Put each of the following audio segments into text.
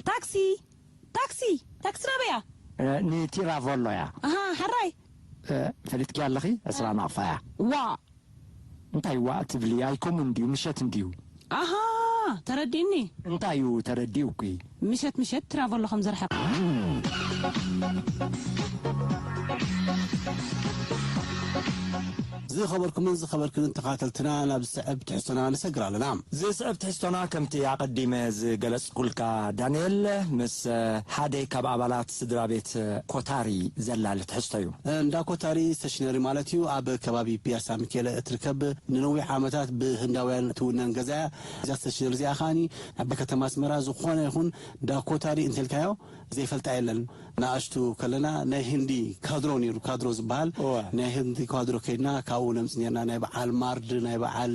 ታክሲ! ታክሲ! ታክሲ ናበያ? እ፣ ንቲራቮሎ እያ። ኣሃ፣ ሕራይ። እ፣ ፈሊጥኪ ኣለኺ? ዕስራ ናቕፋ እያ። ዋእ! እንታይ ዋእ ትብሊ? ኣይከምኡን ድዩ? ምሸት እንድዩ። ኣሃ፣ ተረዲእኒ። እንታይ እዩ ተረዲኡኪ? ምሸት ምሸት ትራቮሎ ከም ዝርሕቕ። ዝኸበርኩምን ዝኸበርክንን ተኻተልትና፣ ናብ ዝስዕብ ትሕዝቶና ንሰግር ኣለና። ዝስዕብ ትሕዝቶና፣ ከምቲ ኣቐዲመ ዝገለጽኩልካ ዳንኤል፣ ምስ ሓደ ካብ ኣባላት ስድራ ቤት ኮታሪ ዘላሊ ትሕዝቶ እዩ። እንዳ ኮታሪ ስቴሽነሪ ማለት እዩ። ኣብ ከባቢ ፒያሳ ሚካኤል እትርከብ፣ ንነዊሕ ዓመታት ብህንዳውያን ትውነን ገዛ እያ። እዛ ስቴሽነሪ እዚኣ ከዓኒ ኣብ ከተማ ኣስመራ ዝኾነ ይኹን እንዳ ኮታሪ እንተልካዮ ዘይፈልጣ የለን። ንኣሽቱ ከለና ናይ ህንዲ ካድሮ ነይሩ፣ ካድሮ ዝበሃል እወ። ናይ ህንዲ ካድሮ ከይድና ካብኡ ነምጽእ ነርና። ናይ በዓል ማርድ፣ ናይ በዓል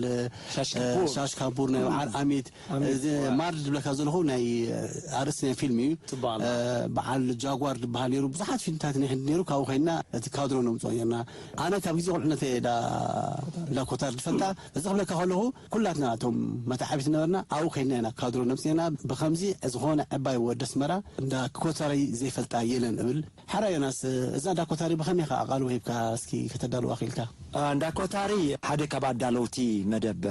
ሻሽ እ፣ ካፑር። ሻሽ ካፑር፣ ናይ በዓል ኣሚት። ኣሚት፣ እዚ እወ። ማርድ ዝብለካ ዘለኹ ናይ፣ እ፣ ኣርእስቲ ናይ ፊልም እዩ። ጽቡቕ ኣላ። እ፣ በዓል ጃጓር ዝበሃል ነይሩ። ብዙሓት ፊልምታት ናይ ህንዲ ነይሩ። ካብኡ ከይድና እቲ ካድሮ ነምጽኦ ነርና። ኣነ ካብ ግዜ ቁልዕነተይ እየ ዳ-፣ እንዳ ኮታር ዝፈልጣ። እዚ ክብለካ ከለኹ ኩላትና እቶም መተዓቢቲ ነበርና፣ ኣብኡ ከይድና ኢና ካድሮ ነምጽእና። ብኸምዚ ዝኾነ ዕባይ ወዲ ኣስመራ እንዳ ኮታሪ ዘይፈልጣ የለን እብል። ሓራ ዮናስ፣ እዛ እንዳ ኮታሪ ብኸመይ ኢኻ ኣቓልቦ ሂብካ እስኪ ከተዳልዋ ኽኢልካ? እንዳ ኮታሪ ሓደ ካብ ኣዳለውቲ መደብ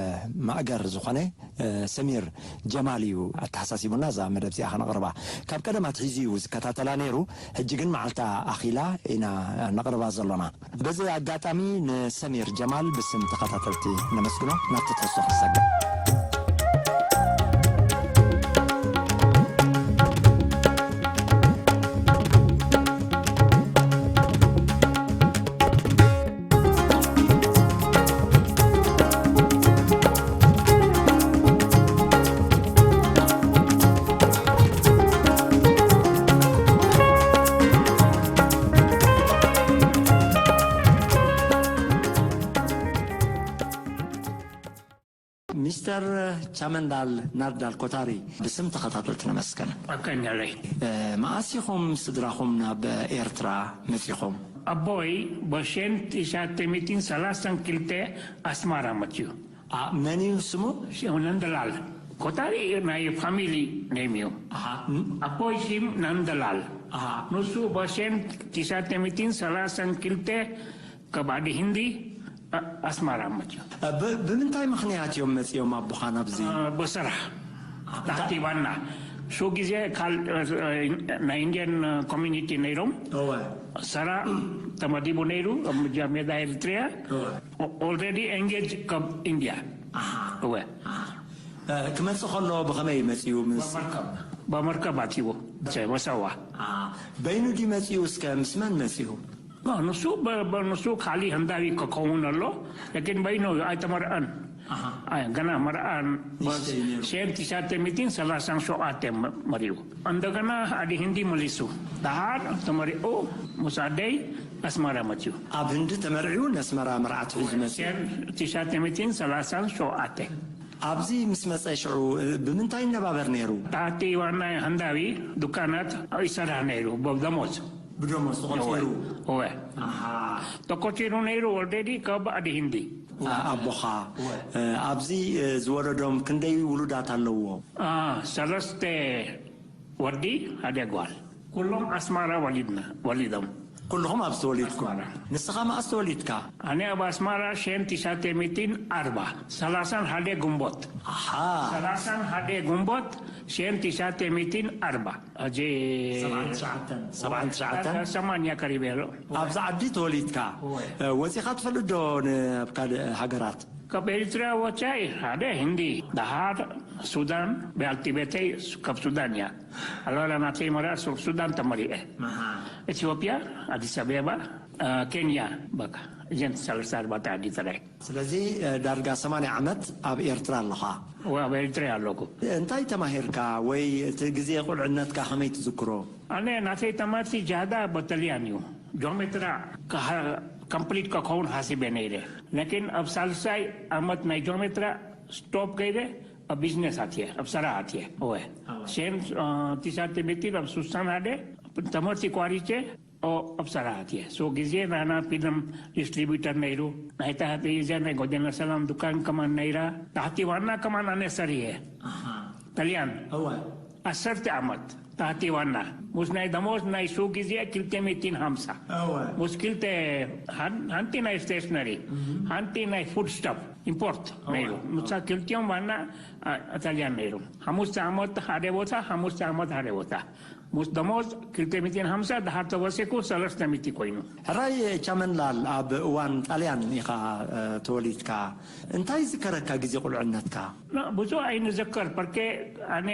ማእገር ዝኾነ፣ እ፣ ሰሚር ጀማል እዩ ኣተሓሳሲቡና እዛ መደብ እዚኣ ከነቕርባ። ካብ ቀደም ኣትሒዙ እዩ ዝከታተላ ነይሩ። ሕጂ ግን መዓልታ ኣኺላ ኢና ነቕርባ ዘሎና። በዚ ኣጋጣሚ ንሰሚር ጀማል ብስም ተኸታተልቲ ነመስግኖ። ናብቲ ትሕዝቶ ክንሰግር። ሚስተር ቻመንዳል ናርዳል ኮታሪ፣ ብስም ተኸታተልቲ ነመስግን። ኣቀኛለይ። እ፣ መኣስ ኢኹም ስድራኹም ናብ ኤርትራ መጺኹም? ኣቦይ በሸን ትሽዓተ ሚእትን ሰላሳን ክልተ ኣስማራ መጽዩ። ኣ፣ መን እዩ ስሙ? ሽም ነንደላል። ኮታሪ ናይ ፋሚሊ ኔም እዩ። ኣሃ፣ ን- ኣቦይ ሽም ነንደላል። ኣሃ። ንሱ በሸን ትሽዓተ ሚእትን ሰላሳን ክልተ ካብ ዓዲ ህንዲ ኣ-፣ ኣስማራ መጽዩ። እ፣ ብ-፣ ብምንታይ ምኽንያት እዮም መጺኦም ኣቦኻ ናብዚ? እ፣ ብስራሕ። ኣታ- ታሕቲ ባና። ሱ ግዜ ካል-፣ እ፣ እ፣ ናይ ኢንድያን ኮሚኒቲ ነይሮም። እወ። ሰራ ተመዲቡ ነይሩ ኣብ ምጃ ሜዳ ኤሪትሪያ። እወ። ኦ-፣ ኦልሬዲ ኤንጌጅ ካብ ኢንድያ። ኣሃ። እወ። ኣሃ። እ፣ ክመጽእ ከሎ ብኸመይ መጺኡ? ምስ በመርከብ። በመርከብ ኣትይዎ። መሰዋ። ኣሃ። በይኑ ድዩ መጺኡ? እስከ ምስ መን መጺኡ? ኖ፣ ንሱ በ-፣ በ-፣ ንሱ ካሊ ህንዳዊ ክኸውን ኣሎ፣ ለኪን በይኑ እዩ፣ ኣይተመርዐን። ኣሃ። ኣይ፣ ገና መርዓን ንእሽተይ ነይሩ። ሸን ትሽዓተ ሚእትን ሰላሳን ሸውዓተ መ-፣ መሪኡ። እንደገና ኣዲ ህንዲ መሊሱ። ደሓር ተመሪዑ ምስ ኣደይ ኣስመራ መፅዩ። ኣብ ህንዲ ተመርዕዩ ነስመራ መርዓት ሒዙ መፅዩ። ሸን ትሽዓተ ሚእትን ሰላሳን ሸውዓተ። ኣብዚ ምስ መጸ ሽዑ ብምንታይ ይነባበር ነይሩ? ታሕቲ ዋና ህንዳዊ ዱካናት ይሰርሕ ነይሩ፣ ብደሞዝ። ብደሞዝ ተቖጺሩ? እወ። ኣሃ። ተቆጺሩ ነይሩ ኦልሬዲ ካብ ኣዲ ህንዲ። ኣ-፣ ኣቦኻ፣ እወ። እ፣ ኣብዚ፣ እ፣ ዝወለዶም ክንደይ ውሉዳት ኣለዎ? ኣ፣ ሰለስተ ወዲ፣ ሓደ ጓል። ኩሎም ኣስመራ ወሊድና፣ ወሊዶም። ኩልኹም ኣብዚ ተወሊድኩም? ኣስመራ። ንስኻ መኣስ ተወሊድካ? ኣነ ኣብ ኣስመራ ሸን ትሽዓተ ሚእትን ኣርባ፣ ሰላሳን ሓደ ግንቦት። ኣሃ። ሰላሳን ሓደ ግንቦት ሸን ትሽዓተ ሚእትን ኣርባ። ሕጂ ሰብዓን ትሽዓተን። ሰብዓን ትሽዓተን? ሰማንያ ቀሪበ ኣሎ። ኣብዚ ዓዲ ተወሊድካ? እወ። እ፣ ወጺኻ ትፈልጥ ዶ ን-፣ ኣብ ካልእ ሃገራት? ካብ ኤሪትርያ ወጻኢ ሓደ ህንዲ፣ ደሓር ሱዳን፣ ብያልቲ ቤተይ ካብ ሱዳን እያ። ኣላላ ናተይ መርዓ ሱር ሱዳን ተመሪዐ። ኣሃ። ኢትዮጵያ፣ ኣዲስ ኣበባ፣ እ፣ ኬንያ፣ በቃ። እዘን ሰለስተ ኣርባዕተ ዓዲ ጥራይ። ስለዚ፣ እ፣ ዳርጋ ሰማንያ ዓመት ኣብ ኤርትራ ኣለኻ? እወ፣ ኣብ ኤሪትርያ ኣለኹ። እንታይ ተማሂርካ ወይ እቲ ግዜ ቁልዕነትካ ከመይ ትዝክሮ? ኣነ ናተይ ትምህርቲ ጃህዳ በተልያን እዩ። ጆሜትራ ከ-፣ ከምፕሊት ከኸውን ሓሲበ ነይረ። ላኪን ኣብ ሳልሳይ ዓመት ናይ ጆሜትራ ስቶፕ ከይደ ኣብ ቢዝነስ ኣትየ፣ ኣብ ስራሕ ኣትየ። እወ። ኣወ። ሸን፣ እ፣ ትሽዓተ ሚእቲ ኣብ ሱሳን ሓደ ትምህርቲ ቋሪቼ ኣብ ሰራሕት እየ። ሶ ግዜ ናና ፊልም ዲስትሪቢዩተር ነይሩ። ናይ ታህቲ እዚኣ ናይ ጎደና ሰላም ዱካን ከማን ነይራ። ታህቲ ዋና ከማን ኣነ ሰር እየ። ጠልያን። እወ። ዓሰርተ ዓመት ታህቲ ዋና። ሙስ ናይ ደሞዝ ናይ ሱ ግዜ ክልተ ሚእትን ሃምሳ። እወ። ሙስ ክልተ ሃን-፣ ሃንቲ ናይ ስቴሽነሪ፣ ሃንቲ ናይ ፉድ ስታፍ ኢምፖርት ነይሩ። እወ። ሙሳ ክልቲኦም ዋና፣ አ፣ ጠልያን ነይሩ። ሓሙሽተ ዓመት ሓደ ቦታ፣ ሓሙሽተ ዓመት ሓደ ቦታ። ሙስ ደሞዝ ክልተ ሚእትን ሃምሳ፣ ደሓር ተወሲኩ ሰለስተ ሚእቲ ኮይኑ። ሕራይ ቻመንላል፣ ኣብ እዋን ጣልያን ኢኻ፣ እ፣ ተወሊድካ። እንታይ ዝከረካ ግዜ ቁልዕነትካ? ና፣ ብዙ ኣይንዘከር፣ ፐርኬ ኣነ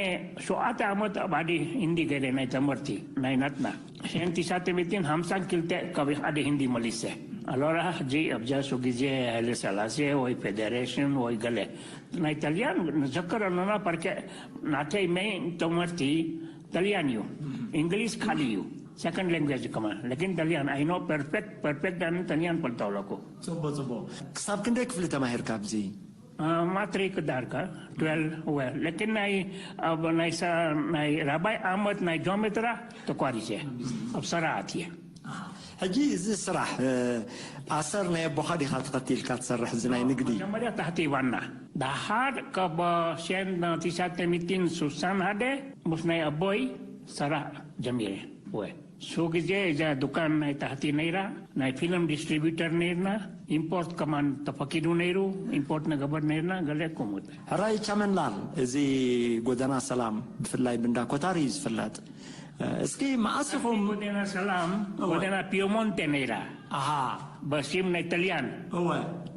ሸውዓተ ዓመት ኣብ ዓዲ ህንዲ ገይረ ናይ ተመርቲ ናይ ናትና። ሸንቲ ሳተ ሚእትን ሃምሳን ክልተ ካብ ዓዲ ህንዲ መሊሰ። ኣሎራ ሕጂ ኣብዛ ሱ ግዜ ሃይለ ሰላሴ ወይ ፌደሬሽን ወይ ገለ ናይ ጣልያን ንዘከር ኣሎና፣ ፐርኬ ናተይ ሜይን ተመርቲ ጣልያን እዩ። እንግሊዝ ካልእ እዩ። ሰከንድ ላንጉጅ ከማን። ለኪን ጣልያን፣ I know perfect፣ perfect ዳን ጣልያን ፈልጦ ኣለኩ። ጽቡቕ፣ ጽቡቕ። ክሳብ ክንደይ ክፍሊ ተማሂርካ ኣብዚ? አ፣ ማትሪክ ዳርጋ፣ ትዌልቭ፣ ወ-፣ ለኪን ናይ፣ ኣብ ናይ ሰ-፣ ናይ ራባይ ዓመት ናይ ጆሜትራ ተቋሪጸ። ኣብ ሰራዓት እየ። ኣሃ። ሕጂ እዚ ስራሕ፣ እ፣ ኣሰር ናይ ኣቦኻ ዲኻ ተኸቲልካ ትሰርሕ እዚ ናይ ንግዲ? መጀመርያ ታሕቲ ዋና። ደሓር ካብ ሸን ትሽዓተ ሚእትን ሱሳን ሓደ ምስ ናይ ኣቦይ ስራሕ ጀሚረ። ወ-፣ ሱ ግዜ እዛ ዱካን ናይ ታሕቲ ነይራ፣ ናይ ፊልም ዲስትሪቢዩተር ነይርና፣ ኢምፖርት ከማን ተፈቂዱ ነይሩ፣ ኢምፖርት ንገበር ነይርና፣ ገለ ከምኡ። ሕራይ ቻመንላል፣ እዚ ጎደና ሰላም ብፍላይ ብእንዳ ኮታሪ እዩ ዝፍለጥ። እስኪ መዓስ ኢኹም? ጎደና ሰላም፣ እወ። ጎደና ፒየሞንቴ ነይራ። ኣሃ። በስም ናይ ጣልያን። እወ።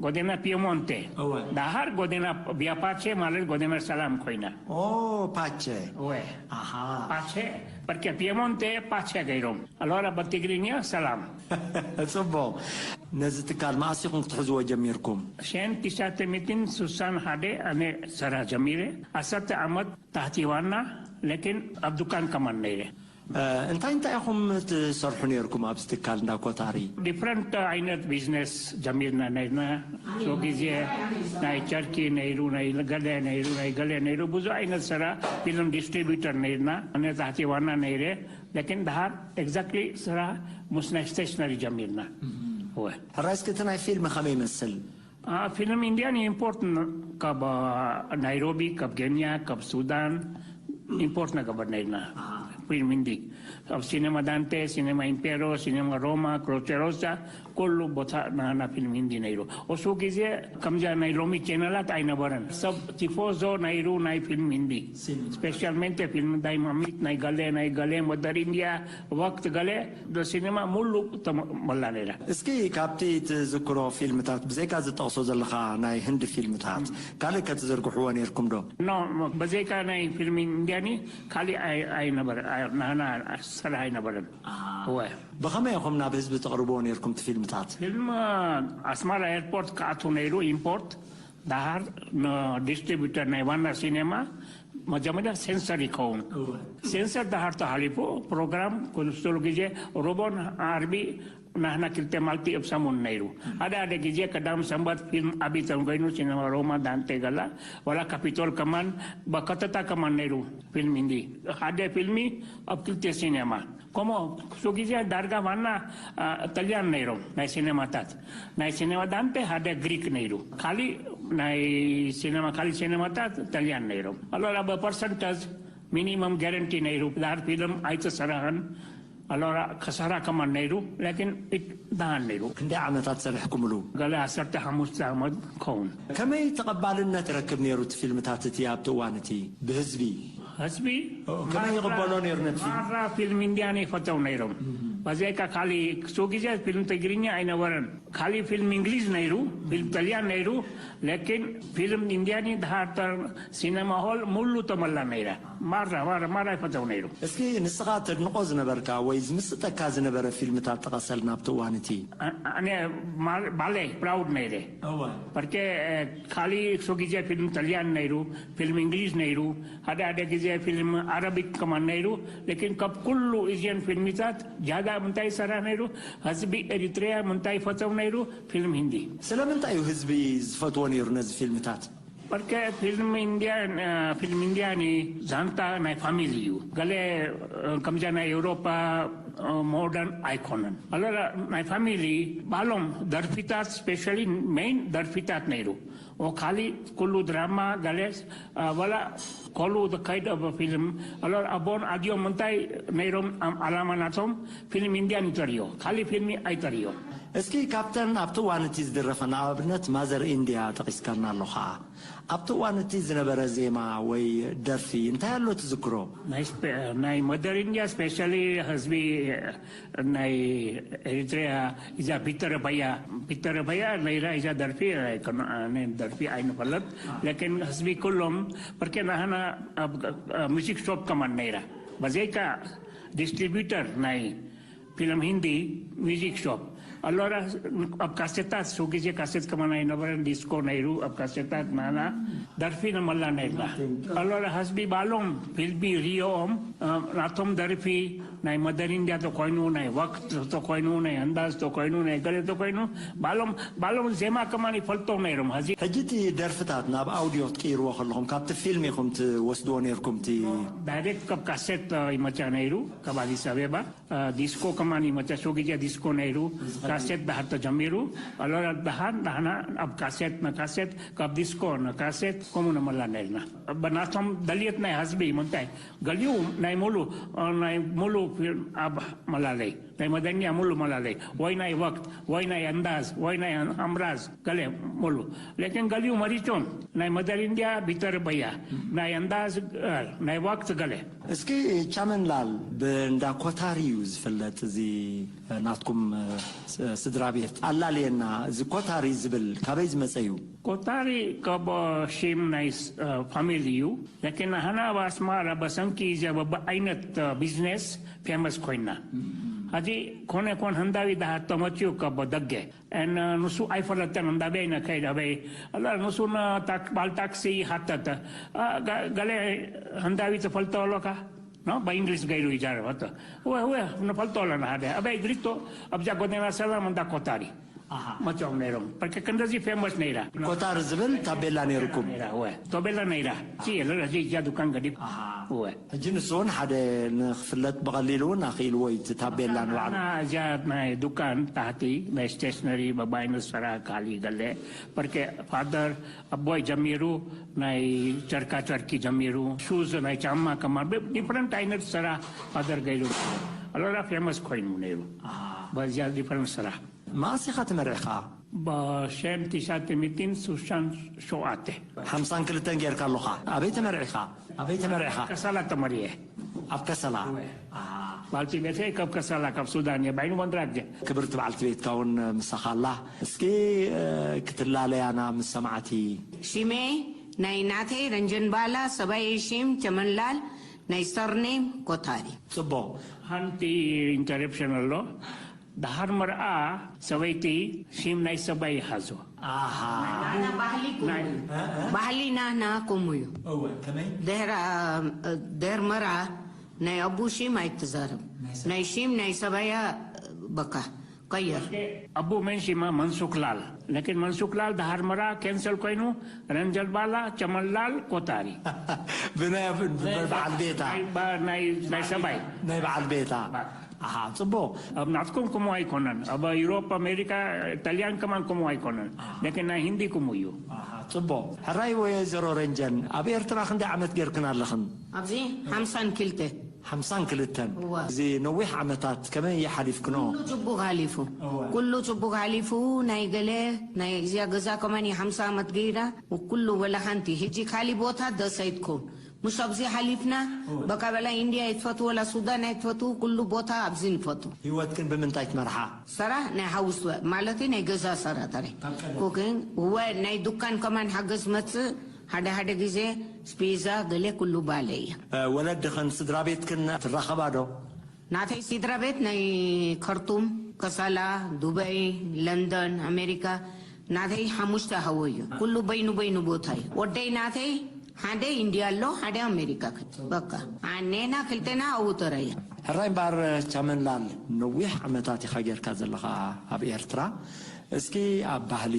ጎደና ፒየሞንቴ። እወ። ደሓር ጎደና ቪያ ፓቼ ማለት ጎደና ሰላም ኮይና። ኦ፣ ፓቼ። እወ። ኣሃ። ፓቼ፣ ፐርኬ ፒየሞንቴ ፓቼ ገይሮም። ኣሎራ በትግርኛ ሰላም። ጽቡቕ። ነዚ ትካል መዓስ ኢኹም ክትሕዝዎ ጀሚርኩም? ሸን ትሽዓተ ሚእትን ሱሳን ሓደ ኣነ ሰራ ጀሚረ። ዓሰርተ ዓመት ታሕቲ ዋና፣ ለኪን ኣብ ዱካን ከማን ነይረ። እ፣ እንታይ እንታይ ኢኹም ትሰርሑ ነይርኩም ኣብዚ ትካል እንዳ ኮታሪ? ዲፍረንት ዓይነት ቢዝነስ ጀሚርና ነይርና። ሶ ግዜ ናይ ቸርኪ ነይሩ፣ ናይ ገለ ነይሩ፣ ናይ ገለ ነይሩ፣ ብዙ ዓይነት ስራ ፊልም ዲስትሪቢዩተር ነይርና። ኣነ ታሕቲ ዋና ነይረ፣ ለኪን ደሓር ኤግዛክትሊ ስራ ምስ ናይ ስቴሽነሪ ጀሚርና። እወ። ሕራይ እስኪ እቲ ናይ ፊልም ከመይ ይመስል? አ፣ ፊልም ኢንድያን ኢምፖርት ን-፣ ካብ፣ አ፣ ናይሮቢ፣ ካብ ኬንያ፣ ካብ ሱዳን ኢምፖርት ነገብር ነይርና። ኣሃ። ፊልም ሂንዲ። ኣብ ሲኔማ ዳንቴ፣ ሲኔማ ኢምፔሮ፣ ሲኔማ ሮማ፣ ክሮቼ ሮሳ፣ ኩሉ ቦታ ናና ፊልም ሂንዲ ነይሩ። እሱ ግዜ ከምዚያ ናይ ሎሚ ቻነላት ኣይነበረን። ሰብ ቲፎዞ ነይሩ ናይ ፊልም ሂንዲ። ሲኔማ። ስፔሻልሜንቴ ፊልም ዳይማሚት፣ ናይ ገለ፣ ናይ ገለ፣ መደር ኢንድያ፣ ወቅት ገለ፣ ሲኔማ ሙሉ ተመላ ነይራ። እስኪ ካብቲ ትዝክሮ ፊልምታት፣ ብዘይካ ዝጠቕሶ ዘለኻ ናይ ህንዲ ፊልምታት፣ ካልእ ከተዝርግሕዎ ነይርኩም ዶ? ኖ፣ ብዘይካ ናይ ፊልም ኢንድያኒ ካልእ ኣይ-፣ ኣይነበረ-፣ ኣይ-፣ ናህና ስራሕ ኣይነበረን። ኣሃ። እወ። ብኸመይ ኢኹም ናብ ህዝቢ ተቕርብዎ ነይርኩም እቲ ፊልምታት? ፊልም ኣስመራ ኤርፖርት ክኣቱ ነይሩ፣ ኢምፖርት። ደሃር ንዲስትሪቢዩተር ናይ ዋና ሲኔማ መጀመርያ ሴንሰር ይኸውን። እወ። ሴንሰር ደሃር ተሃሊፉ ፕሮግራም ኩሉ ግዜ ሮቦን ዓርቢ ናህና ክልተ ማልቲ ኣብ ሰሙን ነይሩ። ሓደ ሓደ ግዜ ቀዳም ሰንበት ፊልም ኣብይ ተንኮይኑ ሲነማ ሮማ ዳንቴ ገላ ዋላ ካፒቶል ከማን በከተታ ከማን ነይሩ። ፊልም እንዲ ሓደ ፊልሚ ኣብ ክልተ ሲነማ ከምኡ ክሱ ግዜ ዳርጋ ዋና፣ አ፣ ጣልያን ነይሮም ናይ ሲነማታት። ናይ ሲነማ ዳንቴ ሓደ ግሪክ ነይሩ። ካሊ ናይ ሲነማ፣ ካሊ ሲነማታት ጣልያን ነይሮም። ኣሎራ በፐርሰንተዝ ሚኒመም ጋረንቲ ነይሩ። ዳር ፊልም ኣይተሰራህን። ኣሎራ ከሰራ ከማን ነይሩ፣ ላኪን እት-፣ ደሃን ነይሩ። ክንደይ ዓመታት ሰሪሕኩምሉ? ገለ ዓሰርተ ሓሙሽተ ዓመት ከውን። ከመይ ተቐባልነት ይረክብ ነይሩ እቲ ፊልምታት እቲ ኣብቲ እዋን እቲ ብህዝቢ? ህዝቢ ኦ፣ ከመይ ይቕበሎ ነይሩ ነቲ ፊልም? ማራ ፊልም ኢንድያን ይፈተው ነይሮም። በዚያ ካ ካሊ ክሱ ግዜ ፊልም ትግርኛ ኣይነበረን። ካሊ ፊልም እንግሊዝ ነይሩ፣ ፊልም ጣልያን ነይሩ፣ ላኪን ፊልም ኢንድያኒ ድሃር ተ-፣ ሲነማ ሆል ሙሉ ተመላ ነይራ። ማራ፣ ማራ፣ ማራ ይፈተው ነይሩ። እስኪ ንስኻ ተድንቆ ዝነበርካ ወይ ዝምስጠካ ዝነበረ ፊልምታት ጥቀሰልና ኣብቲ እዋን እቲ። አ-፣ ኣነ ማ-፣ ባሌ ፕራውድ ነይረ። እወ። ፐርኬ፣ እ፣ ካሊ ክሱ ግዜ ፊልም ጣልያን ነይሩ፣ ፊልም እንግሊዝ ነይሩ፣ ሓደ ሓደ ግዜ ፊልም ኣረቢክ ከማን ነይሩ። ላኪን ካብ ኩሉ እዚአን ፊልሚታት ጃዳ ምንታይ ይሰራ ነይሩ? ህዝቢ ኤሪትሪያ ምንታይ ይፈተው ነይሩ? ፊልም ሂንዲ። ስለምንታይ እዩ ህዝቢ ዝፈትዎ ነይሩ ነዚ ፊልምታት? Perché film indian, eh, film indiani zanta nai family yu. Gale, eh, kamja nai Europa, eh, modern icon. Allora, nai family, balom, darfitat, specially main darfitat nairu. O kali, kulu drama, gales, eh, wala, kolu the kind of a film. Allora, abon adio mentai, nairom, am, alama natom, film indian itario. Kali film aitario. እስኪ ካብተን ኣብቲ እዋን እቲ ዝድረፈ ንኣብነት ማዘር ኢንድያ ጠቒስካና ኣለኻ። ኣብቲ እዋን እቲ ዝነበረ ዜማ ወይ ደርፊ እንታይ ኣሎ ትዝክሮ? ናይ ስፔ-፣ ናይ መደር ኢንድያ ስፔሻሊ ህዝቢ ናይ ኤሪትሪያ እዛ ፒተር በያ፣ ፒተር በያ ነይራ እዛ ደርፊ ኣይኮነ-፣ ኣነ ደርፊ ኣይንፈለጥ። ለኪን ህዝቢ ኩሎም በርኬ ናህና ኣብ፣ ኣብ ሙዚክ ሾፕ ከማን ነይራ። በዘይካ ዲስትሪቢዩተር ናይ ፊልም ሂንዲ፣ ሚዚክ ሾፕ። ኣሎራ ኣብ ካሴታት፣ ሱ ግዜ ካሴት ከማን ኣይነበረን፣ ዲስኮ ነይሩ ኣብ ካሴታት፣ ናና ደርፊ ንመላ ነይርና። ኣሎራ ሀዝቢ ባሎም ፊልቢ ሪኦም፣ እ፣ ናቶም ደርፊ ናይ መደር ኢንድያ ተኮይኑ፣ ናይ ወቅት ተኮይኑ፣ ናይ ኣንዳዝ ተኮይኑ፣ ናይ ገለ ተኮይኑ፣ ባሎም፣ ባሎም ዜማ ከማን ይፈልጦም ነይሮም። ሀዚ ሕጂ እቲ ደርፍታት ናብ ኣውዲዮ ክትቅይርዎ ከለኹም፣ ካብቲ ፊልም ኢኹም ትወስድዎ ነይርኩም? እቲ ዳይሬክት ካብ ካሴት፣ እ፣ ይመጽእ ነይሩ፣ ካብ ኣዲስ ኣበባ። እ፣ ዲስኮ ከማን ይመጽእ፣ ሱ ግዜ ዲስኮ ነይሩ፣ ካሴት ዳሃር ተጀሚሩ። ኣሎራ ዳሃር ናህና ኣብ ካሴት ንካሴት፣ ካብ ዲስኮ ንካሴት፣ ከምኡ ንመላ ነይርና። ብናቶም ደልየት ናይ ህዝቢ፣ ምንታይ፣ ገሊኡ ናይ ሙሉ፣ እ፣ ናይ ሙሉ ፊልም ኣብ መላለይ፣ ናይ መደኛ ሙሉ መላለይ፣ ወይ ናይ ወቅት፣ ወይ ናይ ኣንዳዝ፣ ወይ ናይ ኣምራዝ፣ ገለ ሙሉ። ለኪን ገሊኡ መሪጾም፣ ናይ መደር ኢንድያ ቢተር በያ፣ ናይ ኣንዳዝ፣ እ፣ ናይ ወቅት ገለ። እስኪ ቻመንላል ብእንዳ ኮታሪ እዩ ዝፍለጥ፣ እዚ ናትኩም፣ እ፣ ስ-፣ ስድራ ቤት ኣላልየና። እዚ ኮታሪ ዝብል ካበይ ዝመጸ እዩ? ኮታሪ ካብ ሺም ናይ ስ-፣ እ፣ ፋሚሊ እዩ። ለኪን ኣህና ኣብ ኣስማራ በሰንኪ እዚ በብዓይነት፣ እ፣ ቢዝነስ ፌመስ ኮይና። ሀዚ ኮነ ኮን ህንዳዊ ዳሃር ተመጽኡ ካብ ደገ። እን ንሱ ኣይፈለጠን፣ እንዳበይ ነከይድ ኣበይ። ኣላ ንሱ ን ታክ-፣ ባል ታክሲ ሓተተ። አ፣ ገ-፣ ገለ ህንዳዊ ትፈልጦ ኣሎካ? ኖ፣ ብእንግሊዝ ገይሩ ይዛረብ። ኣቶ፣ እወ፣ እወ፣ ንፈልጦ ኣለና ሓደ። ኣበይ ግሪቶ፣ ኣብዛ ጎደና ሰላም እንዳ ኮታሪ። ኣሃ። መጽኦም ነይሮም። በቃ ክንደዚ ፌመስ ነይራ። ኮታሪ ዝብል ታቤላ ነይርኩም? ነይራ፣ እወ። ታቤላ ነይራ። ሲ፣ የለ፣ እዚ እዛ ዱካን ገዲፍ። ኣሃ። እወ። ሕጂ ንሱ እውን ሓደ ንኽፍለጥ ብቐሊሉ እውን ኣኽኢልዎ እዩ፣ እቲ ታቤላ ንባዕሉ። ኣና እዚኣ ናይ ዱካን ታሕቲ ናይ ስቴሽነሪ በባይነት ስራሕ ካሊ ገለ። በርኬ ፋደር ኣቦይ ጀሚሩ ናይ ጨርቃ ጨርቂ ጀሚሩ፣ ሹዝ ናይ ጫማ ከማን ብ-፣ ዲፍረንት ዓይነት ስራሕ ፋደር ገይሩ። ኣሎራ ፌመስ ኮይኑ ነይሩ። ኣሃ። በዚያ ዲፍረንት ስራሕ። መኣስ ኢኻ ተመርዒኻ? ብሸም ትሽዓተ ሚእትን ስሳን ሸውዓተ። ሓምሳን ክልተን ጌርካ ኣሎኻ። ኣበይ ተመርዒኻ? ኣበይ ተመርዒኻ? ከሰላ ተመርየ። ኣብ ከሰላ? እወ። ኣሃ። በዓልቲ ቤተይ ካብ ከሰላ፣ ካብ ሱዳን እየ። ባይኑ ኮንትራክት እየ። ክብርቲ በዓልቲ ቤትካ እውን ምሳኻ ኣላ። እስኪ፣ እ፣ ክትላለያና ምስ ሰማዕቲ። ሽሜ ናይ ናተይ ረንጀን ባላ፣ ሰባይ ሽም ቸመንላል፣ ናይ ሰርኔም ኮታሪ። ጽቡቕ። ሓንቲ ኢንተረፕሽን ኣሎ። ደሓር መርዓ ሰበይቲ ሽም ናይ ሰባይ ይሓዞ። ኣሃ። ናና ባህሊ እኮ ናይ እዩ። ባህሊ ናና ከምኡ እዩ። እወ፣ ከመይ? ድሕሪ፣ አ፣ ድሕሪ መርዓ ናይ ኣቡ ሽም ኣይትዛረብ። ናይ ሰብ። ናይ ሽም ናይ ሰባያ በቃ ቀየር። ኣቡ መን ሽማ መንሱክላል። ለኪን መንሱክላል ደሓር መርዓ ኬንሰል ኮይኑ ረንጀል ባላ ቸመላል ኮታሪ። ብናይ፣ ብናይ በዓል ቤታ። ናይ ባ-፣ ናይ፣ ናይ ሰባይ። ናይ በዓል ቤታ። ባ- ኣሃ፣ ጽቡቕ። ኣብ ናትኩም ከምኡ ኣይኮነን። ኣብ ዩሮፕ፣ ኣሜሪካ፣ ጣልያን ከማን ከምኡ ኣይኮነን። ኣሃ። ለኪን ናይ ህንዲ ከምኡ እዩ። ኣሃ፣ ጽቡቕ። ሕራይ ወይዘሮ ረንጀን፣ ኣብ ኤርትራ ክንደይ ዓመት ጌርክን ኣለኽን? ኣብዚ ሓምሳን ክልተ። ሓምሳን ክልተን። እወ። እዚ ነዊሕ ዓመታት ከመይ ሓሊፍክኖ? ኩሉ ጽቡቕ ሓሊፉ። እወ። ኩሉ ጽቡቕ ሓሊፉ። ናይ ገለ፣ ናይ እዚኣ ገዛ ከማን ሓምሳ ዓመት ገይራ። ኩሉ ወላ ሓንቲ። ሕጂ ካሊ ቦታ ደስ ኣይትከውን። ምሽ ኣብዚ ሓሊፍና፣ እወ። በቃ በላ ኢንድያ ኣይትፈቱ፣ ወላ ሱዳን ኣይትፈቱ፣ ኩሉ ቦታ ኣብዚ ንፈቱ። ህይወትክን ብምንታይ ትመርሓ? ሰራ ናይ ሓውስ፣ ማለት ናይ ገዛ ሰራ ተረ። ካብ ቀደም። ኩኪንግ፣ እወ፣ ናይ ዱካን ከማን ሓገዝ መጽእ፣ ሓደ ሓደ ግዜ ስፔዛ፣ ገለ ኩሉ ባለ እየ። እ፣ ወለድኽን ስድራ ቤትክን ትራኸባ ዶ? ናተይ ስድራ ቤት ናይ ከርቱም፣ ከሰላ፣ ዱበይ፣ ለንደን፣ ኣሜሪካ። ናተይ ሓሙሽተ ሃወ እዩ። ኩሉ በይኑ በይኑ ቦታ እዩ። ወደይ ናተይ ሓደ ኢንድያ ኣሎ፣ ሓደ ኣሜሪካ። በቃ ኣኔና ክልተና ኣብኡ ተረያ። ሕራይ እምበኣር ቻመንላል፣ ነዊሕ ዓመታት ኢኻ ጌርካ ዘለኻ ኣብ ኤርትራ። እስኪ ኣብ ባህሊ፣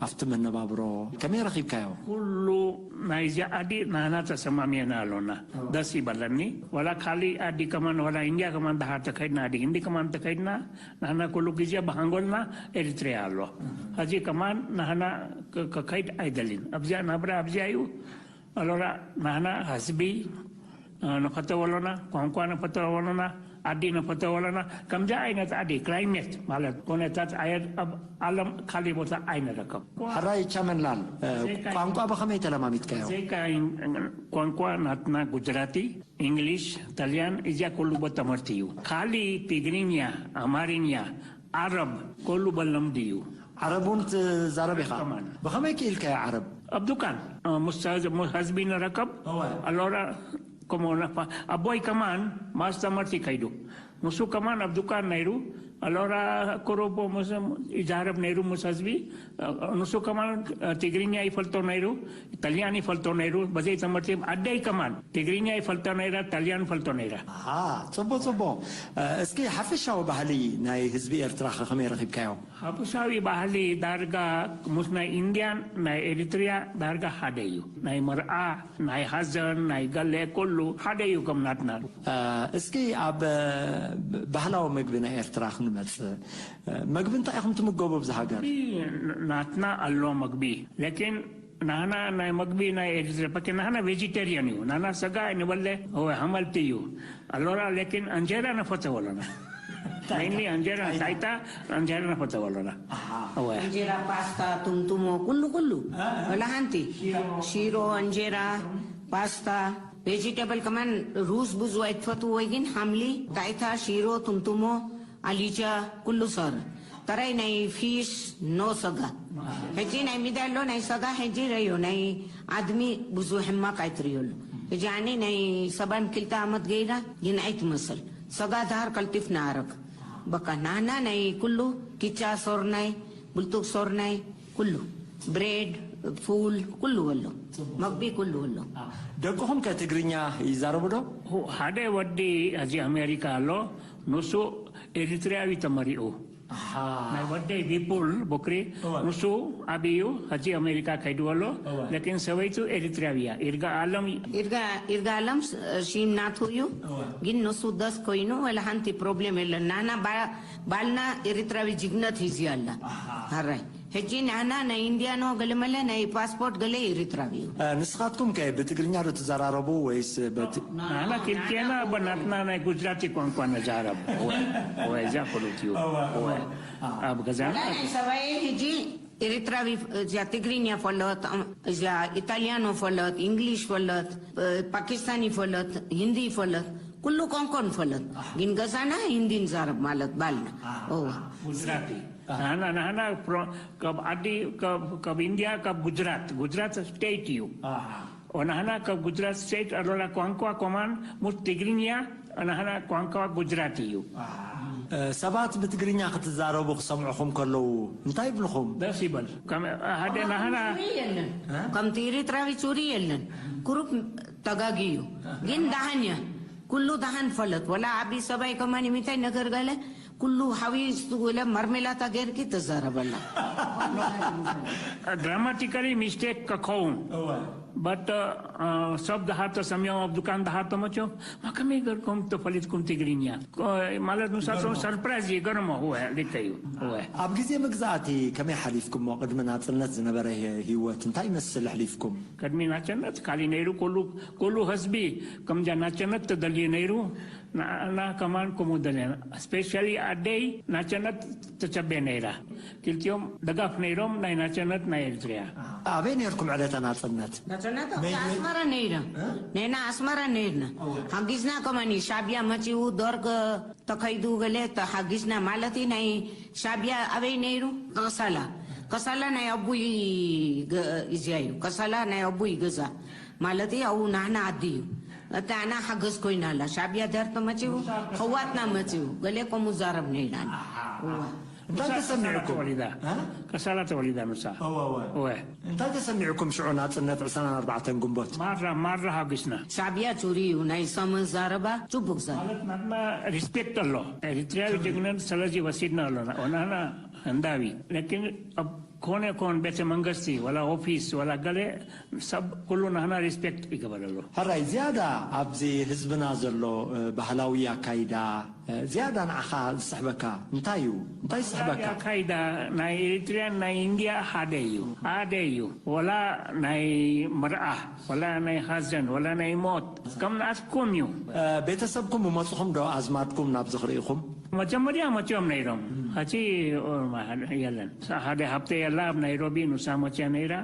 ኣብቲ መነባብሮ ከመይ ረኺብካዮ? ኩሉ ናይዚ ዓዲ ናና ተሰማሚና ኣሎና። ደስ ይበለኒ። ዋላ ካሊእ ዓዲ ከማን፣ ዋላ ኢንድያ ከማን፣ ደሓር ተከይድና፣ ዓዲ ህንዲ ከማን ተከይድና፣ ናና ኩሉ ግዜ ብሃንጎልና ኤሪትሪያ ኣሎ። ሕዚ ከማን ናና ከከይድ ኣይደልን። ኣብዚኣ ናብራ ኣብዚኣ እዩ። ኣሎራ ናና ህዝቢ ንፈተወ ኣሎና፣ ቋንቋ ንፈተወ ኣሎና፣ ዓዲ ንፈተወ ኣሎና። ከምዚ ዓይነት ዓዲ፣ ክላይሜት ማለት ኩነታት ኣየር ኣብ ዓለም ካሊእ ቦታ ኣይንረከብ። ሕራይ ቻመንላል፣ ቋንቋ ብኸመይ ተለማሚድካዮ? ዜካ ቋንቋ ናትና ጉጅራቲ፣ እንግሊሽ፣ ጣልያን፣ እዚኣ ኩሉ ቦታ ትምህርቲ እዩ። ካሊእ ትግርኛ፣ ኣማርኛ፣ ዓረብ ኩሉ በለምዲ እዩ። ዓረብ እውን ትዛረብ ኢኻ። ከማን። ብኸመይ ክኢልካዮ ዓረብ? ኣብ ዱካን፣ እ፣ ምስ ምስ ህዝቢ ንረከብ። እወ። ኣሎራ ከምኡ ነፋ-፣ ኣቦይ ከማን ማስተመርቲ ከይዱ። ንሱ ከማን ኣብ ዱካን ነይሩ። ኣሎራ ክሩቦ ምስ ይዛረብ ነይሩ ምስ ህዝቢ። እ፣ ንሱ ከማን፣ እ፣ ትግርኛ ይፈልጦ ነይሩ፣ ኢጣልያን ይፈልጦ ነይሩ። በዘይ ትምህርቲ ኣደይ ከማን ትግርኛ ይፈልጦ ነይራ፣ ጣልያን ይፈልጦ ነይራ። ኣሃ፣ ጽቡቕ፣ ጽቡቕ። እ፣ እስኪ ሓፈሻዊ ባህሊ ናይ ህዝቢ ኤርትራ ከ ከመይ ረኺብካዮ? ሓፈሻዊ ባህሊ ዳርጋ ምስ ናይ ኢንድያን ናይ ኤሪትሪያ ዳርጋ ሓደ እዩ። ናይ መርዓ፣ ናይ ሓዘን፣ ናይ ገለ ኩሉ ሓደ እዩ ከም ናትና። እ፣ እስኪ ኣብ፣ እ፣ ባህላዊ መግቢ ናይ ኤርትራ ክንመጽእ። እ፣ መግቢ እንታይ ኢኹም ትምገቡ ኣብዚ ሃገር? ናትና ኣሎ መግቢ። ላኪን ናህና ናይ መግቢ ናይ ኤሪትሪያ፣ ላኪን ናህና ቬጂቴሪያን እዩ። ናህና ሰጋ ኣይንበለ፣ እወ፣ ሓመልቲ እዩ። ኣሎራ፣ ላኪን እንጀራ ነፈተው ኣሎና። ሜይንሊ እንጀራ፣ ጣይታ፣ እንጀራ ነፈተው ኣሎና። እወ። እንጀራ፣ ፓስታ፣ ቱምቱሞ፣ ኩሉ ኩሉ። ወላ ሓንቲ። ሽሮ፣ እንጀራ፣ ፓስታ፣ ቬጂተብል ከማን ሩዝ ብዙ ኣይትፈትዎ ወይ ግን ሓምሊ፣ ጣይታ፣ ሽሮ፣ ቱምቱሞ፣ ኣልጫ፣ ኩሉ ሶር። ጥራይ ናይ ፊሽ ኖ ሰጋ። ሕጂ ናይ ሚዳ ኣሎ ናይ ሰጋ ሕጂ ረዮ ናይ ዓድሚ ብዙ ሕማቅ ኣይትርእየሉ። ሕጂ ኣነ ናይ ሰባን ክልተ ዓመት ገይራ ግን ኣይትመስል። ሰጋ ዳር ቀልጢፍ ንኣረግ። በቃ ናና ናይ ኩሉ ኪቻ ሶርናይ፣ ብልጡግ ሶርናይ፣ ኩሉ ብሬድ፣ ፉል፣ ኩሉ ኣሎ። መግቢ ኩሉ ኣሎ። ደቅኹም ከ ትግርኛ ይዛረቡ ዶ? ሁ-፣ ሓደ ወዲ እዚ ኣሜሪካ ኣሎ፣ ንሱ ኤሪትሪያዊ ተመሪኡ። ኣሃ። ናይ ወደይ ቢፑል ቦክሪ፣ እወ። ንሱ ኣብዩ፣ ሕጂ ኣሜሪካ ከይዱ ኣሎ፣ እወ። ለኪን ሰበይቱ ኤሪትሪያዊ እያ። ይርጋ ኣለም ይርጋ ይርጋ ኣለም ሽም ናቱ እዩ። እወ። ግን ንሱ ደስ ኮይኑ ወላ ሓንቲ ፕሮብሌም የለን። ናና ባ-፣ ባልና ኤሪትራዊ ጅግነት ሂዚ ኣላ። ኣሃ። ሃራይ። ሕጂ ንዓና ናይ ኢንድያ ኖ ገለመለ ናይ ፓስፖርት ገለ ኤሪትራዊ እዩ። እ፣ ንስኻትኩም ከ ብትግርኛ ዶ ትዘራረቡ ወይስ በቲ? ንዓና ክልቴና በናትና ናይ ጉጅራቲ ቋንቋ ነዛረብ። እወ፣ እወ፣ እዚኣ ፍሉጥ እዩ። እወ፣ እወ። እወ። ኣብ ገዛና ዋላ ናይ ሰብኣይ ሕጂ ኤሪትራዊ እዚኣ ትግርኛ ፈለጥ፣ እዚኣ ኢጣልያኖ ፈለጥ፣ እንግሊሽ ፈለጥ፣ እ፣ ፓኪስታኒ ፈለጥ፣ ሂንዲ ፈለጥ፣ ኩሉ ቋንቋ ንፈለጥ። ግን ገዛና ሂንዲ ንዛረብ ማለት ባልና። እወ። ጉጅራቲ። ናህና ናህና ፕሮ-፣ ካብ ዓዲ ካብ ካብ ኢንድያ ካብ ጉጅራት፣ ጉጅራት ስቴት እዩ። ኣሃ። ኦናህና ካብ ጉጅራት ስቴት ኣሎላ ቋንቋ ኮማን ሙስ ትግርኛ። ኦናህና ቋንቋ ጉጅራት እዩ። ኣሃ። እ፣ ሰባት ብትግርኛ ክትዛረቡ ክሰምዑኹም ከለዉ እንታይ ይብልኹም? ደስ ይበል። ከም ሓደ ናህና ሱሪ የለን። ከምቲ ኤሪትራዊ ሱሪ የለን። ኩሩብ ተጋጊ እዩ። ግን ደሃን እያ። ኩሉ ደሃን ፈለጥ። ወላ ዓቢ ሰባይ ከማን የሚታይ ነገር ገለ ኩሉ ሓዊስቱ ወለ ማርሜላታ ጌርኪ ትዛረበላ። ግራማቲካሊ ሚስቴክ ከኸውን። እወ። በት፣ እ፣ ሰብ ደሃር ተሰሚዖም ኣብ ዱካን ደሃር ተመቸው። ማ ከመይ ገርኩም ተፈሊጥኩም ትግርኛ? እ፣ ማለት ንሳቶም ሰርፕራይዝ ይገርሞ። እወ፣ ልክ እዩ። እወ። ኣብ ግዜ መግዛእቲ ከመይ ሓሊፍኩሞ? ቅድሚ ናጽነት ዝነበረ ህ-፣ ህይወት እንታይ ይመስል ኣሕሊፍኩም? ቅድሚ ናጽነት ካሊ ነይሩ። ኩሉ፣ ኩሉ ህዝቢ ከምዛ ናጽነት ተደልዩ ነይሩ። ንዓና ከማን ከምኡ ደለና። ስፔሻሊ ኣደይ ናጽነት ተጸበ ነይራ። ክልቲኦም ደጋፍ ነይሮም ናይ ናጽነት ናይ ኤርትርያ። ኣበይ ነይርኩም ዕለተ ናጽነት? ናጽነት ኣብቲ መይ-፣ መይ-፣ ኣስመራ ነይረ። እ? ነና ኣስመራ ነይርና። እወ። ሓጊዝና ከማን ሻዕብያ መጺኡ ደርግ ተኸይዱ ገለ ተሓጊዝና ማለት እዩ። ናይ ሻዕብያ ኣበይ ነይሩ? ከሳላ። ከሳላ ናይ ኣቡይ ገ-፣ እዚያ እዩ። ከሳላ ናይ ኣቡይ ገዛ። ማለት ኣብኡ ናህና ዓዲ እዩ። እታ ኣና ሓገዝ ኮይና ኣላ። ሻዕብያ ደርቶ መጺኡ ከዋትና መጺኡ። ገለ ከምኡ ዛረብ ነይራን። እዋ። እንታይ ንሳ ተሰሚዑኩም? ተወሊዳ። እ? ከሳላ ተወሊዳ ንሳ። እወ፣ እወ። እወ። እንታይ ተሰሚዑኩም ሽዑ ናጽነት ዕስራን ኣርባዕተን ግንቦት? ማራ፣ ማራ ሃጒስና። ሻዕብያ ቹሪ እዩ ናይ ሰሙን ዘረባ ጽቡቅ ዘረባ። ማለት ናትና ሪስፔክት ኣሎ። ኤሪትሪያዊ ጀግነን ስለዚ ወሲድና ኣሎና። ኦናና ህንዳዊ። ለኪን ኣብ ኮነ ኮን ቤተ መንግስቲ ወላ ኦፊስ ወላ ገለ ሰብ ኩሉ ናህና ሪስፔክት ይገበረሉ። ሕራይ ዝያዳ ኣብዚ ህዝብና ዘሎ፣ እ፣ ባህላዊ ኣካይዳ፣ እ፣ ዝያዳ ንዓኻ ዝስሕበካ እንታይ እዩ? እንታይ ዝስሕበካ? ኣካይዳ ናይ ኤሪትሪያን ናይ ኢንድያ ሓደ እዩ። ሓደ እዩ። ወላ ናይ መርዓ፣ ወላ ናይ ሃዘን፣ ወላ ናይ ሞት ከም ናትኩም እዩ። እ፣ ቤተሰብኩም ይመጽኹም ዶ ኣዝማድኩም ናብዚ ክርእኹም? መጀመርያ መጺኦም ነይሮም። ሕጂ ኦርማ የለን። ሓደ ሃብተ የላ ኣብ ናይሮቢ ንሳ መጺኣ ነይራ።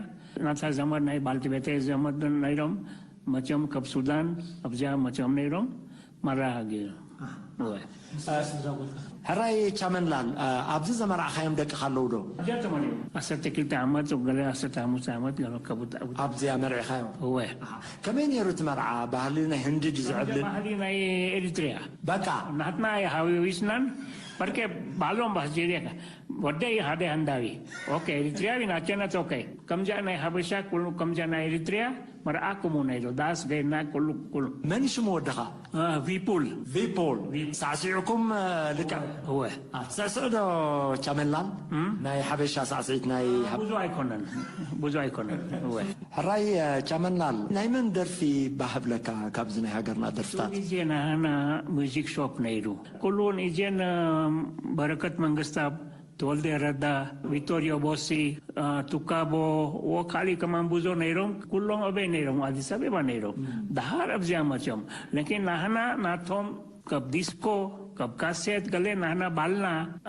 ናብታ ዘመድ ናይ ባልቲ ቤተይ ዘመድ ነይሮም። መጺኦም ካብ ሱዳን ኣብዚኣ መጺኦም ነይሮም። ማራ ሃጊ። እወ። ሕራይ ቻመንላል፣ እ፣ ኣብዚ ዘመርዓኻዮም ደቅኻ ኣለዉ ዶ? ኣብዚኣ ተመርዑ። ዓሰርተ ክልተ ዓመት፣ ገለ ዓሰርተ ሓሙሽተ ዓመት፣ ገለ ከቡት፣ ከቡት። ኣብዚኣ መርዒኻዮም? እወ። ኣሃ። ከመይ ነይሩ እቲ መርዓ? ባህሊ ናይ ህንዲ ድዩ ዝዕብልል? ባህሊ ናይ ኤሪትሪያ። በቃ። ናትና የሃዊዊስናን፣ በርኬ ባህሎም ባህጀሪያ። ወደይ ሓደ ሃንዳዊ። ኦኬ፣ ኤሪትሪያዊ ናቸነት፣ ኦኬ። ከምዚኣ ናይ ሃበሻ ኩሉ፣ ከምዚኣ ናይ ኤሪትሪያ መርዓ ኩሙ ነይሩ። ዳስ ገይና ኩሉ፣ ኩሉ። መን ሽሙ ወድኻ? አ፣ ቪፑል። ቪፖል። ቪ- ሳዕሲዕኩም፣ እ፣ ልክዕ? እወ። ኣትስዕስዕ ዶ ቻመንላል? እም? ናይ ሓበሻ ሳዕስዒት ናይ ሃብ- ብዙ ኣይኮነን። ብዙ ኣይኮነን። እወ። ሕራይ፣ እ፣ ቻመንላል፣ ናይ መን ደርፊ ባህ ብለካ ካብዚ ናይ ሃገርና ደርፍታት? ግዜ ናህና ሙዚክ ሾፕ ነይሩ። ኩሉን ኢዜን፣ እ፣ በረከት መንግስታብ፣ ተወልደ ረዳ፣ ቪክቶሪዮ ቦሲ፣ እ፣ ቱካቦ፣ ወ ካልእ ከማን ብዙ ነይሮም። ኩሎም ኣበይ ነይሮም? ኣዲስ ኣበባ ነይሮም። እም። ደሃር ኣብዚኣ መጺኦም። ለኪን ናህና ናቶም ካብ ዲስኮ፣ ካብ ካሴት፣ ገለ ናህና ባልና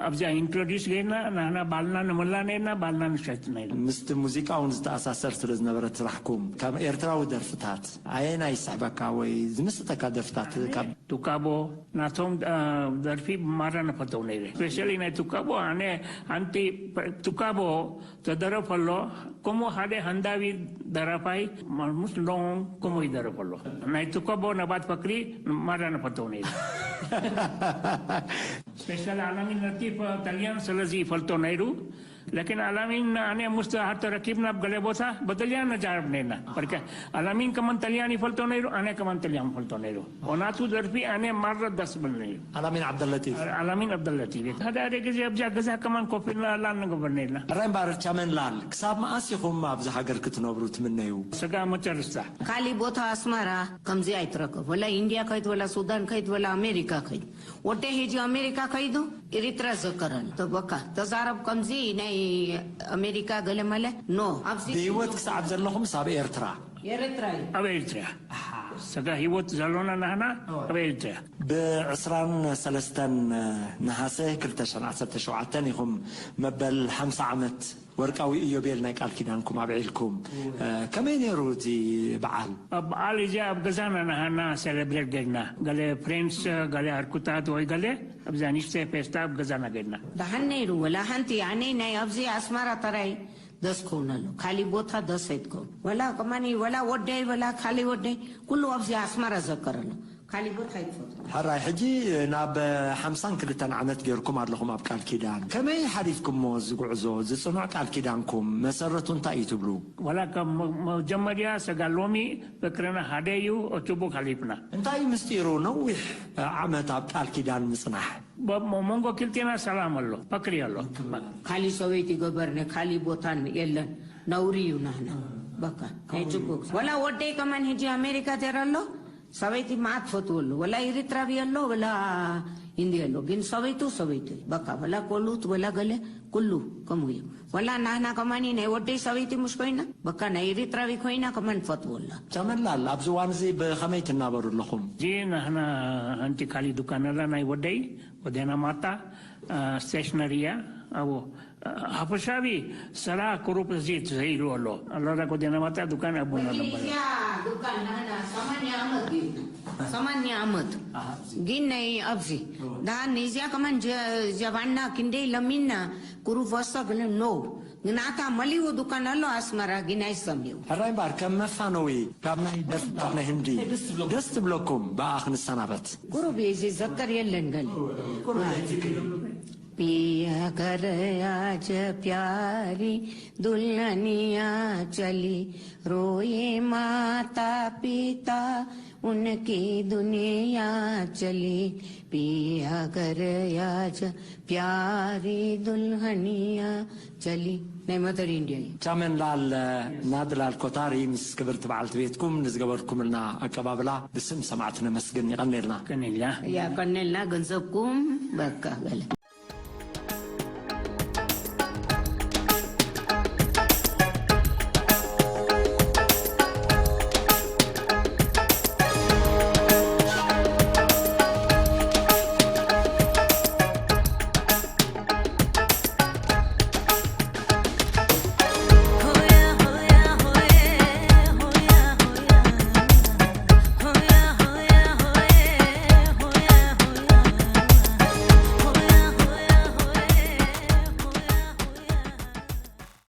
ኣብዚኣ ኢንትሮዲዩስ ገይርና፣ ናህና ባልና ንመላ ነይርና፣ ባልና ንሸጥ ነይርና። ምስቲ ሙዚቃ እውን ዝተኣሳሰር ስለ ዝነበረ ስራሕኩም፣ ካብ ኤርትራዊ ደርፍታት ኣየናይ ይስሕበካ ወይ ዝምስጠካ ደርፍታት? ካብ ቱካቦ ናቶም፣ አ፣ ደርፊ ብማራ ንፈተው ነይረ። ስፔሻሊ ናይ ቱካቦ፣ ኣነ ሓንቲ ቱካቦ ተደረፈ ኣሎ፣ ከምኡ ሓደ ሃንዳዊ ደራፋይ፣ ማርሙስ ሎን፣ ከምኡ ይደረፈ ኣሎ። ናይ ቱካቦ ነባት ፈክሪ ማራ ንፈተው ነይረ። ስፔሻሊ ኣላሚን ለጢፍ ተልያን ስለዚ ይፈልጦ ነይሩ። ለኪን ኣላሚን ኣነ ምስ ሃር ተረኪብና ኣብ ገለ ቦታ በጥልያን ነጃርብ ነርና። በርከ ኣላሚን ከማን ጥልያን ይፈልጦ ነይሩ፣ ኣነ ከማን ጥልያን ይፈልጦ ነይሩ። ኦናቱ ደርፊ ኣነ ማረ ደስ ብል ነይሩ። ኣላሚን ዓብደለጢፍ። ኣላሚን ዓብደለጢፍ። ሓደ ሓደ ግዜ ኣብዚኣ ገዛ ከማን ኮፍ ኢልና ላን ንገብር ነርና። ሕራይ እምበኣር ቻመን ላል፣ ክሳብ መኣስ ኢኹም ኣብዚ ሃገር ክትነብሩ ትምነዩ? ስጋ መጨረስታ። ካሊእ ቦታ ኣስመራ ከምዚ ኣይትረከብ። ወላ ኢንድያ ከይድ፣ ወላ ሱዳን ከይድ፣ ወላ ኣሜሪካ ከይድ። ወደይ ሄጂ ኣሜሪካ ከይዱ ኤሪትራ ዘከረን። ተበካ ተዛረብ ከምዚ ናይ ኣሜሪካ ገለ መለ ኖ። ኣብዚ ብህይወት ክሳብ ዘለኹምስ ኣብ ኤርትራ? ኤርትራ እዩ። ኣብ ኤርትራ። ኣሓ። ስጋ ህይወት ዘሎና ናህና እወ። ኣብ ኤርትራ። ብ ዕስራን ሰለስተን ነሃሰ ክልተ ሽሕን ዓሰርተ ሸውዓተን ኢኹም መበል ሓምሳ ዓመት ወርቃዊ ኢዮቤል ናይ ቃል ኪዳንኩም ኣብዒልኩም። እወ። እ፣ ከመይ ነይሩ እቲ በዓል? ኣብ በዓል እዚ ኣብ ገዛና ናሃና ሴሌብሬት ገይርና። ገለ ፍሬንድስ፣ ገለ ኣርኩታት ወይ ገለ ኣብዛ ንእሽተይ ፌስታ ኣብ ገዛና ገይርና። ደሓን ነይሩ፣ ወላ ሓንቲ፣ ያኔ ናይ ኣብዚ ኣስመራ ጥራይ ደስ ክኸውን ኣሎ። ካሊእ ቦታ ደስ ኣይትከውን። ወላ ከማኒ፣ ወላ ወደይ፣ ወላ ካሊእ ወደይ፣ ኩሉ ኣብዚ ኣስመራ ዘከር ኣሎ። ካሊእ ቦታ ኣይትፈቱ። ሕራይ፣ ሕጂ ናብ ሓምሳን ክልተን ዓመት ጌርኩም ኣለኹም ኣብ ቃል ኪዳን። ከመይ ሓሊፍኩሞ እዚ ጉዕዞ፣ እዚ ጽኑዕ ቃል ኪዳንኩም? መሰረቱ እንታይ እዩ ትብሉ? ወላ ካብ መ-፣ መጀመርያ ሰጋል ሎሚ ፍቅርና ሓደ እዩ፣ እቱቡ ሓሊፍና። እንታይ ምስጢሩ ነዊሕ ዓመት ኣብ ቃል ኪዳን ምጽናሕ? በ-፣ መ-፣ መንጎ ክልቴና ሰላም ኣሎ፣ ፍቅሪ ኣሎ። ካሊእ ሰበይቲ ገበርነ፣ ካሊእ ቦታን የለን። ነውሪ እዩ ናህና። በቃ፣ ናይ ጽቡቅ። ወላ ወደይ ከማን ሕጂ ኣሜሪካ ተራ ኣሎ፣ ሰበይቲ መዓት ፈትዎ ኣሎ። ወላ ኤሪትራዊ ኣሎ፣ ወላ ሂንዲ ኣሎ። ግን ሰበይቱ ሰበይቱ እዩ። በቃ፣ ወላ ኮሉት፣ ወላ ገለ፣ ኩሉ ከምኡ እዩ። ወላ ናህና ከማኒ ናይ ወደይ ሰበይቲ ምሽ ኮይና፣ በቃ ናይ ኤሪትራዊ ኮይና ከማን ፈትዎ ኣላ። ቻመን ላል፣ ኣብዚ እዋን እዚ ብኸመይ ትናበሩ ኣለኹም? እዚ ናህና ሓንቲ ካሊ ዱካን ኣላ ናይ ወደይ፣ ወደና ማታ፣ አ፣ ስቴሽነሪ እያ። ኣብኡ፣ አ፣ ሓፈሻዊ ስራ ክሩፕ እዚ ተዘይሉ ኣሎ። ኣላዳ ጎደና ማታ ዱካን ኣቡና ነበር። እዚኣ ዱካን ናህና ሰማንያ ዓመት እዩ። ሰማንያ ዓመት። ኣሃ፣ እዚ። ግን ናይ ኣብዚ። ኦ። ዳን እዚኣ ከማን ጀ-፣ ጀባና ክንደይ ለሚና ክሩፕ ወሰ ግን ኖ። ግን ኣታ መሊኡ ዱካን ኣሎ ኣስመራ ግን ኣይሰሚዑ። ሕራይ እምበኣር ከም መፋነዊ ካብ ናይ ደርፍታት ናይ ህንዲ ደስ ትብለኩም። ደስ ትብለኩም ብኣ ክንሰናበት። ቁሩብ እዩ፣ እዚ ዘከር የለን ገለ። ቁሩብ ናይ ትግርኛ። पिया घर आज प्यारी दुल्हनिया चली, रोए माता पिता उनकी दुनिया चली। पिया घर आज प्यारी दुल्हनिया चली, ናይ መደር ኢንድያ እዩ። ቻመንላል ናድላል ኮታሪ ምስ ክብርቲ በዓልቲ ቤትኩም ንዝገበርኩምልና ኣቀባብላ ብስም ሰማዕቲ ነመስግን። ይቐኔልና። ቀኔልያ። እያ ቀኔልና ገንዘብኩም በቃ በለ።